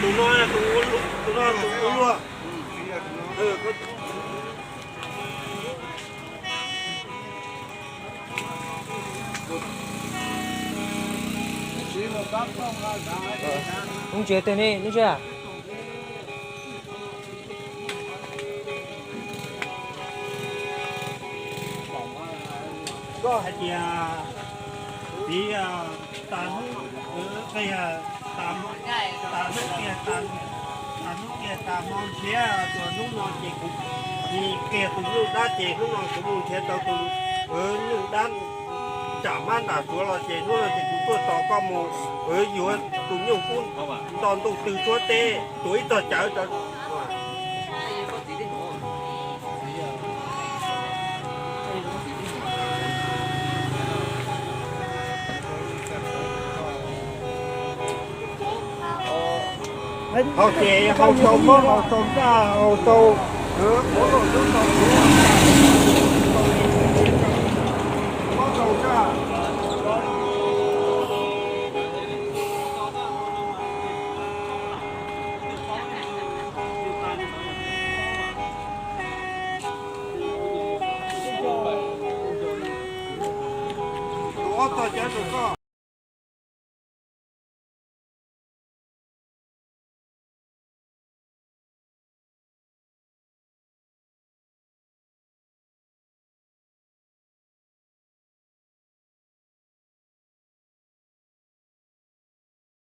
Tus no, tus no tus ua luaj. Ub, ntsia tej ne, ub, ntsia. Koj hais tias, txiv, tas hnub, tas hnub kiag, tas hnub kiag tas hmo nrhiav, tus hnub no ces kuv qias tus nyuj dab ces hnub no kuv mus nrhiav tau tus nyuj dab nram mab nram suav los ces hnub no ces kuv tuaj tos koj mus yuav tus nyuj kub nto ntuj twg suab teb tuav ib txoj cawv. Haus ces haus tau mob, haus tau nraj, haus tau, mob tau nraj. Tus ob txoj cawv rau koj.